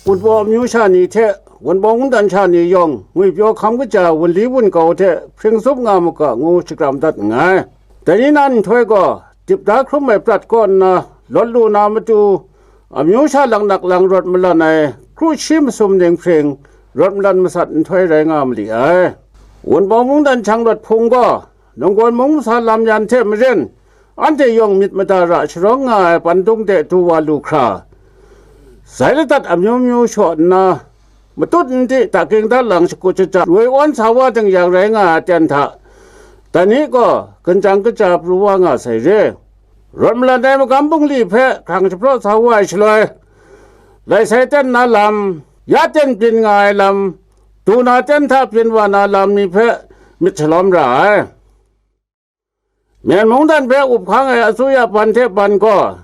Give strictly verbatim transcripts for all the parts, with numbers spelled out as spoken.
Wunpawng amyu sha ni hte Wunpawng mungdan sha ni yawng ngwipyaw hkam kaja wunli wungau hte hpring tsup nga mu ga ngu shakram dat nngai. Dai ni na nhtoi gaw, dip da hkrum ai prat kaw nna lawt lu na matu, amyu sha laknak lang rawt malan ai kru shi masum ning hpring rawt malan masat nhtoi rai nga ma li ai. Wunpawng mungdan shanglawt hpung gaw, nunggawn mung masa lam yan hte maren, anhte yawng myit mada ra sharawng nga ai pandung de du wa lu hkra, zai ladat amyu myu shaw nna, matut n di daking dalang shakut shaja roi awn sa wa ding yang rai nga ai aten hta, dai ni gaw ganjang kaja pru wa nga sai re. Rawt malan ai magam bungli hpe hkrang shapraw sa wa ai shaloi, lai sai ten na lam, ya ten byin nga ai lam, du na ten hta byin wa na lam ni hpe myit shalawm ra ai. Myen mungdan hpe up hkang ai asuya ban hte ban gaw,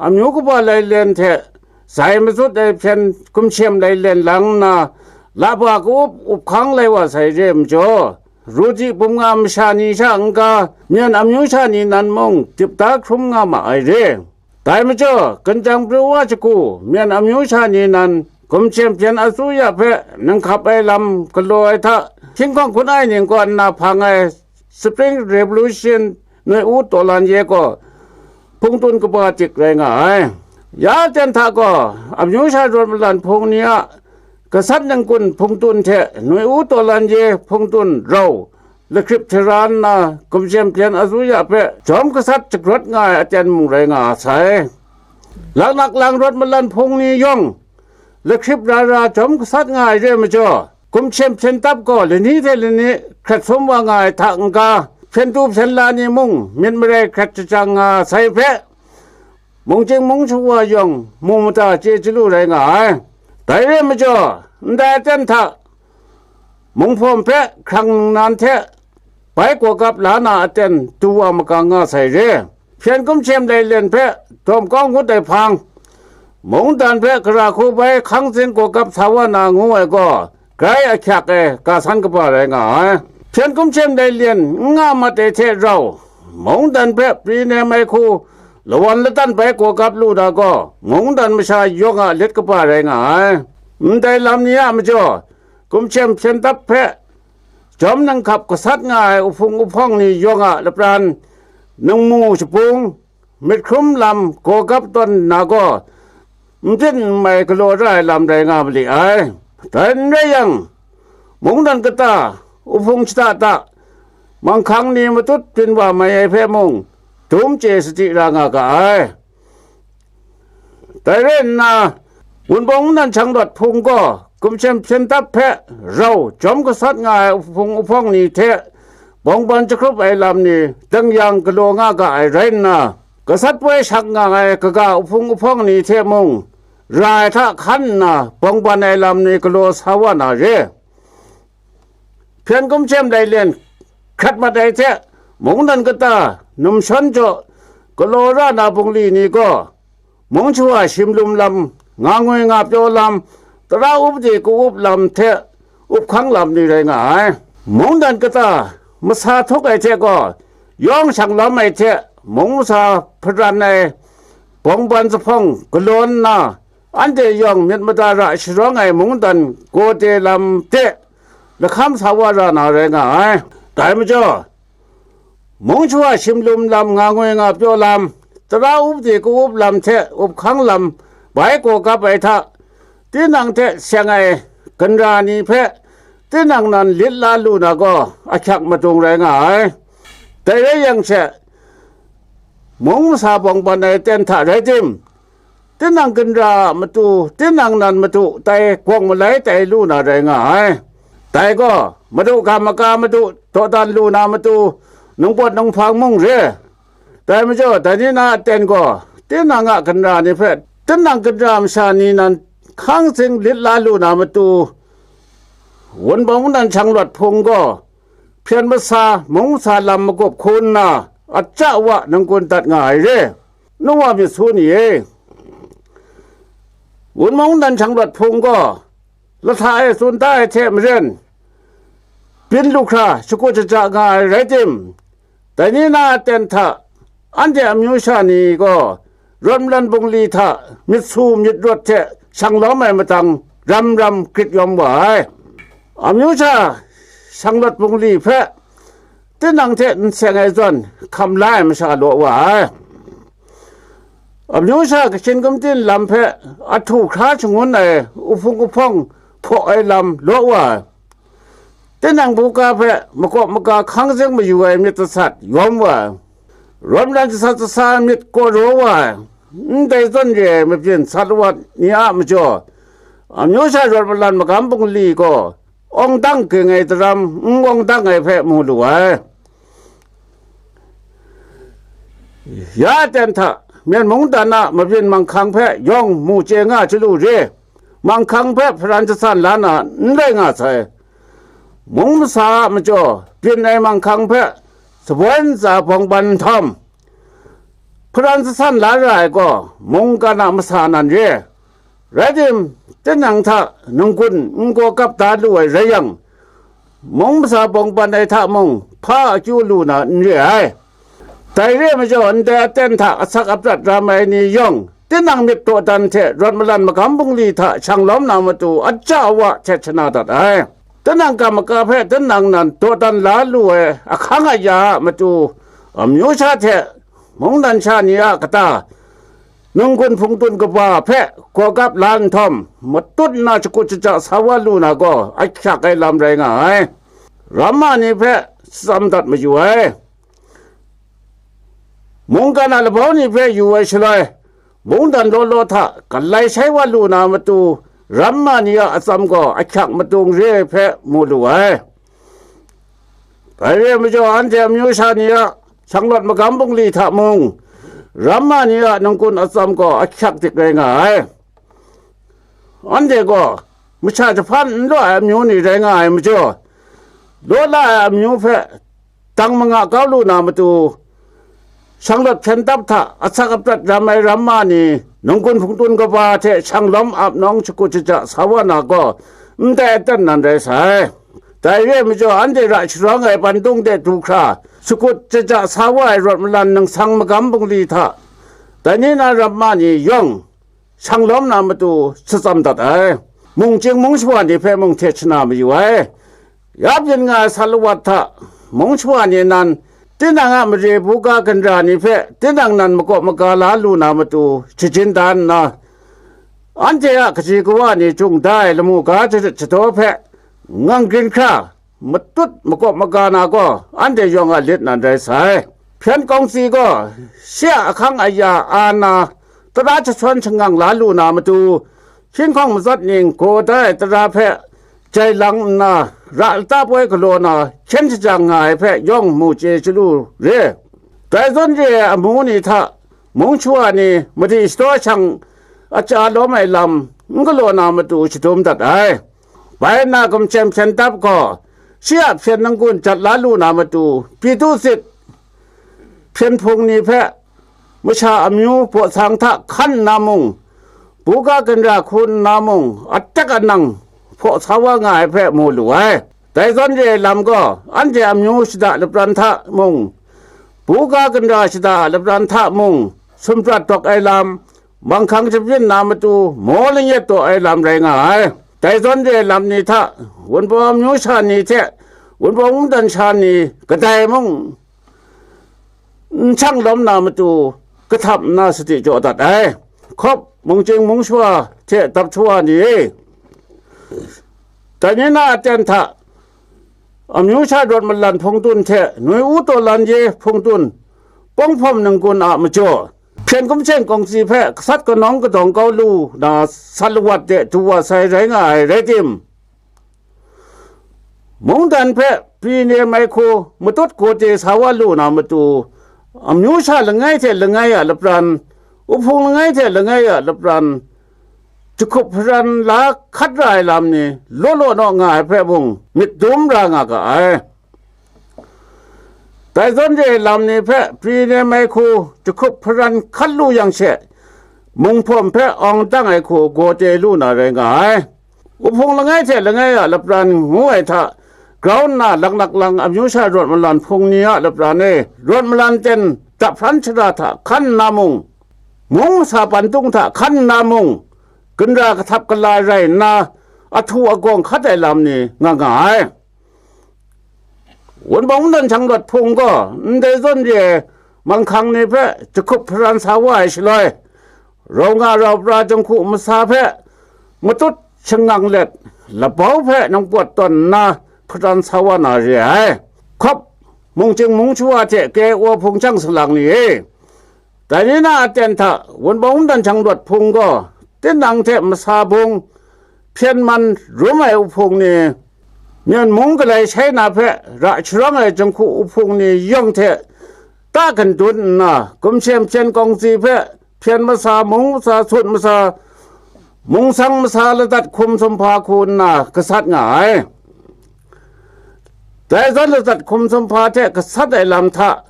amyu kaba lai len hte zai mazut ai hpyen gumshem lai len lang nna, laba ka-up up hkang lai wa sai re majaw, ruji bum nga masha ni sha n-ga, myen amyu sha ni nan mung dip da hkrum nga ma ai re. Dai majaw, ganjang pru wa shagu, myen amyu sha ni nan, gumshem hpyen asuya hpe ninghkap ai lam galaw ai hta, hkying hkawng hkun ai ning kaw nna hpang ai Spring Revolution noi u taw lan ye gaw, hpungtun kaba tik rai nga ai. Ya ten hta gaw, amyu sha rawt malan hpung ni a gasat ningkun hpungtun hte noi u taw lan ye hpungtun rau, lakrip hte ra nna, gumshem hpyen asuya hpe jawm gasat jagrawt nga ai aten mung rai nga sai. Laknak lang rawt malan hpung ni yawng, lakrip ra ra jawm gasat nga ai re majaw, gumshem hpyen tap gaw lani hte lani hkret sum wa nga ai hta n-ga, hpyen du hpyen la ni mung myit marai hkret jajang nga sai hpe, mungchying mung shawa yawng mu mada chye chyalu rai nga ai. Dai re majaw, ndai aten hta, munghpawm hpe hkrang ningnan hte bai gawgap la na aten du wa makang nga sai re. Hpyen gumshem lai len hpe dawm kau ngut ai hpang, mungdan hpe gara hku bai hkang zing gawgap sa wa na ngu ai gaw, grai ahkyak e ga san kaba rai nga ai. Hpyen gumshem lai len n nga mat ai hte rau, mungdan hpe pri nem ai hku lawan ladan bai gawgap lu na gaw, mungdan masha yawng a lit kaba rai nga ai. Ndai lam ni a majaw, gumshem hpyen tap hpe jawm ninghkap gasat nga ai uhpung uhpawng ni yawng a lapran, ningmu shabung, myit hkrum lam gawgap tawn nna gaw, n byin n mai galaw ra ai lam rai nga ma li ai. Dai n rai yang, mungdan kata, uhpung shada da, manghkang ni matut byin wa mai ai hpe mung, dum chye sadi ra nga ga ai. Dai rai nna, Wunpawng mungdan shanglawt hpung gaw, gumshem hpyen tap hpe rau jawm gasat nga ai uhpung uhpawng ni hte bawngban jahkrup ai lam ni dang yang galaw nga ga ai rai nna, gasat poi shak nga ai kaga uhpung uhpawng ni hte mung, ra ai hta hkan nna bawngban ai lam ni galaw sa wa na re. Hpyen gumshem lai len hkrat mat ai hte, mungdan kata, numshawn jaw galaw ra na bungli ni gaw, mung shawa shimlum lam, nga ngwi nga pyaw lam, tara upde ka-up lam hte up hkang lam ni rai nga ai. Mungdan kata, masa htuk ai hte gaw, yawng shang lawm ai hte, mung masa hparan ai bawngban zuphpawng galaw nna, anhte yawng myit mada ra sharawng ai mungdan gawde lam de lahkam sa wa ra na rai nga ai. Dai majaw, mung shawa shimlum lam, nga ngoi nga pyaw lam, tara upde ka-up lam hte up hkang lam bai gawgap ai hta, tinang hte seng ai ginra ni hpe tinang nan lit la lu na gaw ahkyak madung rai nga ai. Dai rai yang she, mung masa bawngban ai ten hta rai tim, tinang ginra a matu, tinang nan matu tai gawng malai tai lu na rai nga ai. Dai gaw, madu ga maga matu, dawdan lu na matu, nungpawt nunghpang mung re. Dai majaw, dai ni na aten gaw, tinang a ginra ni hpe, tinang ginra masha ni nan hkang zing lit la lu na matu, Wunpawng nan shanglawt hpung gaw, hpyen masa, mung masa lam magup hku nna, aja wa ningkun dat nga ai re. Nu wa myit su ni e, Wunpawng nan shanglawt hpung gaw, lahta e tsun da ai hte maren, byin lu hkra shakut shaja nga ai rai tim, dai ni na aten hta, anhte amyu sha ni gaw, rawt malan bungli hta myit su myit rawt hte shang lawm ai madang, ram ram grit yawm wa ai. Amyu sha shanglawt bungli hpe tinang hte n seng ai zawn hkam la ai masha law wa ai. Amyu sha kashin gumtin lam hpe ahtu hkra shangun ai uhpung uhpawng hpaw ai lam law wa ai. Tinang buga hpe makawp maga hkang zing mayu ai myit dasat yawm wa ai, rawt malan jasat jasa ai myit kaw raw wa ai, ndai zawn re ai mabyin sat lawat ni a majaw, amyu sha rawt malan magam bungli gaw awng dang ging ai daram n awng dang ai hpe mu lu ai. Ya aten hta, Myen mungdan a mabyin manghkang hpe yawng mu chye nga chyalu re, manghkang hpe hparan jasan la na n rai nga sai. Mung masa a majaw byin ai manghkang hpe saboi ntsa bawng ban nhtawm, hparan jasan la ra ai gaw mungkan a masa nan re. Rai tim, tinang hta nunggun n gaw kap da lu ai rai yang, mung masa bawng ban ai hta mung hpa akyu lu na n re ai. Dai re ai majaw, ndai aten hta asak aprat ram ai ni yawng, tinang myit dawdan hte rawt malan magam bungli hta shang lawm na matu aja awa htet shana dat ai. Tinang kam maka hpe tinang nan dawdan la lu ai ahkang aya a matu, amyu sha hte mungdan sha ni a kata, nunggun hpungtun kaba hpe gawgap la nhtawm, matut nna shakut shaja sa wa lu na gaw ahkyak ai lam rai nga ai. Ramma ni hpe shatsam dat mayu ai. Mungkan a labau ni hpe yu ai shaloi, mungdan law law hta galai shai wa lu na matu, ramma ni a atsam gaw ahkyak matung re ai hpe mu lu ai. Dai re ai majaw, anhte amyu sha ni a shanglawt magam bungli hta mung, ramma ni a nunggun atsam gaw ahkyak dik rai nga ai. Anhte gaw masha jahpan n law ai amyu ni rai nga ai majaw, law la ai amyu hpe dang manga kau lu na matu, shanglawt hpyen dap hta asak aprat ram ai ramma ni, nunggun hpungtun kaba hte shang lawm ap nawng shakut shaja sa wa na gaw, ndai aten nan rai sai. Dai re ai majaw, anhte ra sharawng ai bandung de du hkra, shakut shaja sa wa ai rawt malan ningsang magam bungli hta, dai ni na ramma ni yawng, shang lawm na matu shatsam dat ai. Mungchying mung shawa ni hpe mung hte shana mayu ai. Ya byin nga ai sat lawat hta, mung shawa ni nan, tinang a mare buga ginra ni hpe tinang nan makawp maga la lu na matu shajin da nna, anhte a kaji kawa ni jung da ai lamu ga jarit jadaw hpe ngang grin hkra, matut makawp maga na gaw, anhte yawng a lit nan rai sai. Hpyen kawng si gaw, shi a ahkang aya a na, tara jashawn shangang la lu na matu, hkying hkawng matsat ning gaw da ai tara hpe jai lang nna, ra lata poi galaw na hkyen shajang nga ai hpe yawng mu chye chyalu re. Dai zawn re ai amu ni hta, mung shawa ni madi shadaw shang aja lawm ai lam n galaw na matu shadum dat ai. Bai nna, gumhten hpyen dap gaw, shi a hpyen nanggun jat la lu na matu, Pitu sit hpyen hpung ni hpe masha amyu baw sang hta hkan nna mung, buga ginra hku nna mung, atak anang hpaw sa wa nga ai hpe mu lu ai. Dai zawn re ai lam gaw, anhte amyu shada lapran hta mung, buga ginra shada lapran hta mung, sumrat dawk ai lam, manghkang jabyin na matu maw lanyet taw ai lam rai nga ai. Dai zawn re ai lam ni hta, Wunpawng amyu sha ni hte Wunpawng mungdan sha ni kadai mung n shang lawm na matu, kahtap nna sadi jaw dat ai. Hkawp, mungchying mung shawa hte dap shawa ni e, dai ni na aten hta, amyu sha rawt malan hpungtun hte nui u taw lan ye hpungtun, pawng hpawm ningkun a majaw, hpyen kumhten kawng si hpe gasat kanawng kadawng kau lu na sat lawat de du wa sai rai nga ai rai tim, mungdan hpe pri nem ai hku matut gaw te sa wa lu na matu, amyu sha langai hte langai a lapran, uhpung langai hte langai a lapran, jahkup hparan la hkat ra ai lam ni law law naw nga ai hpe mung myit dum ra nga ga ai. Dai zawn re ai lam ni hpe pri nem ai hku jahkup hparan hkat lu yang she, munghpawm hpe awng dang ai hku gaw te lu na rai nga ai. Uhpung langai hte langai a lapran ngu ai hta grau nna, laknak lang amyu sha rawt malan hpung ni a lapran e, rawt malan ten dap hpran shara hta hkan nna mung, mung masa pandung hta hkan nna mung, ginra kahtap kala rai nna, ahtu agawng hkat ai lam ni nga nga ai. Wunpawng Mungdan Shanglawt Hpung gaw ndai zawn re ai manghkang ni hpe jahkup hparan sa wa ai shaloi, rau nga rau pra jinghku masa hpe matut shangang let, labau hpe ningpawt tawn nna hparan sa wa na re ai. Hkawp, mungchying mungshawa hte K O Hpung chyang salang ni e, dai ni na aten hta Wunpawng Mungdan Shanglawt Hpung gaw tinang hte masa bung hpyen man rum ai uhpung ni, Myen mung galai shai na hpe ra sharawng ai jinghku uhpung ni yawng hte ta gun dun nna, gumshem hpyen kawng si hpe hpyen masa, mung masa, sut masa, mungsang masa ladat hkum sumhpa hku nna gasat nga ai. Dai zawn ladat hkum sumhpa hte gasat ai lam hta,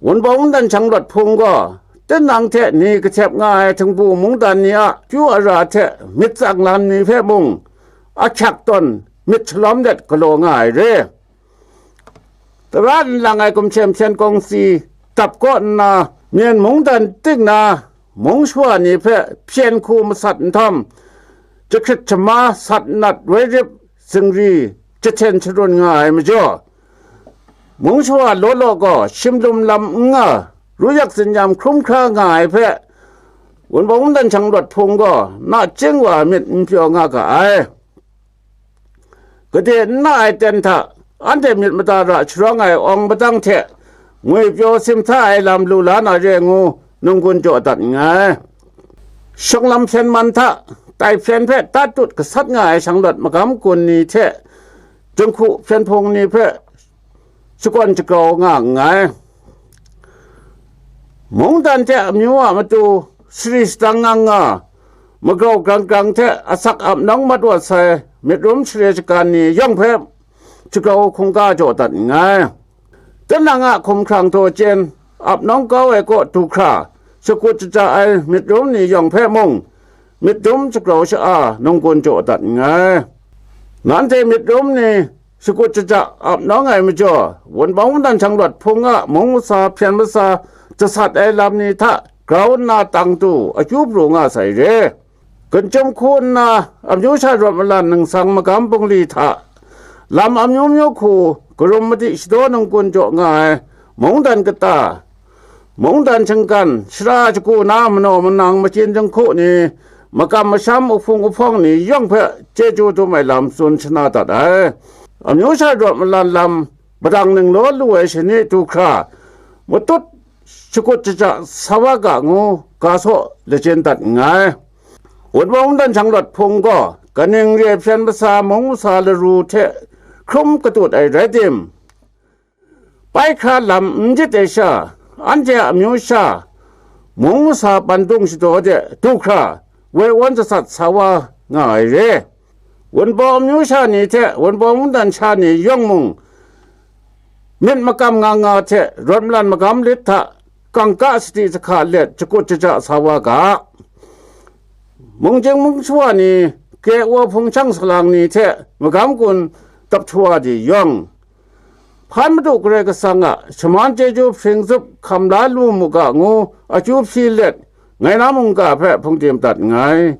Wunpawng Mungdan Shanglawt Hpung gaw tinang hte ni kahkyep nga ai htingbu mungdan ni a kyu ara hte myit tsang lam ni hpe mung ahkyak tawn myit shalawm let galaw nga ai re. Tara nlang ai gumshem hpyen kawng si dap kaw nna, Myen mungdan ting na mungshawa ni hpe hpyen hku masat nhtawm, jahkrit jama sat nat woi rip zingri jahten sharun nga ai majaw, mungshawa law law gaw shimlum lam n nga, ruyak zinyam hkrum hkra nga ai hpe, Wunpawng Mungdan Shanglawt Hpung gaw nachying wa myit n pyaw nga ga ai. Gade n na ai ten hta, anhte myit mada ra sharawng ai awng madang hte ngwi pyaw simhta ai lam lu la na re ngu, nunggun jaw dat nngai. Shawng lam hpyen man hta, tai hpyen hpe tat tut gasat nga ai shanglawt magam gun ni hte, jinghku hpyen hpung ni hpe shakawn shagrau nga nngai. Mungdan hte amyu a matu sari sadang nga nga, magrau grang grang hte asak ap nawng mat wa sai myit rum share shagan ni yawng hpe shagrau hkungga jaw dat nngai. Tinang a hkumhkrang taw chyen ap nawng kau ai kaw du hkra, shakut shaja ai myit rum ni yawng hpe mung, myit dum shagrau sha-a nunggun jaw dat nngai. Nanhte myit dum ni shakut shaja ap nawng ai majaw, Wunpawng Mungdan Shanglawt Hpung a mung masa hpyen masa jasat ai lam ni hta grau nna tang tu akyu pru nga sai re. Gun chyum hku nna amyu sha rawt malan ningsang magam bungli hta lam amyu myu hku karum madi shadaw nunggun jaw nga ai mungdan kata, mungdan shinggan, shara shagu na manaw manang machyin jinghku ni, makam masham uhpung uhpawng ni yawng hpe chyeju dum ai lam tsun shana dat ai. Amyu sha rawt malan lam padang ninglaw lu ai shani du hkra, matut shakut shaja sa wa ga ngu ga saw lachyum dat nngai. Wunpawng Mungdan Shanglawt Hpung gaw kaning re hpyen masa mung masa laru hte hkrum katut ai rai tim, bai hkra lam n jit ai sha, anhte a amyu sha, mung masa pandung shadaw de du hkra, woi wan jasat sa wa nga ai re. Wunpawng amyu sha ni hte Wunpawng mungdan sha ni yawng mung, myit makam nga nga hte rawt malan magam lit hta kangka sadi sahka let shakut shaja sa wa ga. Mungchying mungshawa ni K O hpung shang salang ni hte magam gun dap shawa de yawng, Hpan Madu Karai Kasang a shaman chyeju hpring zup hkam la lu mu ga ngu akyu hpyi let, ngai na mungga hpe hpungdim dat nngai.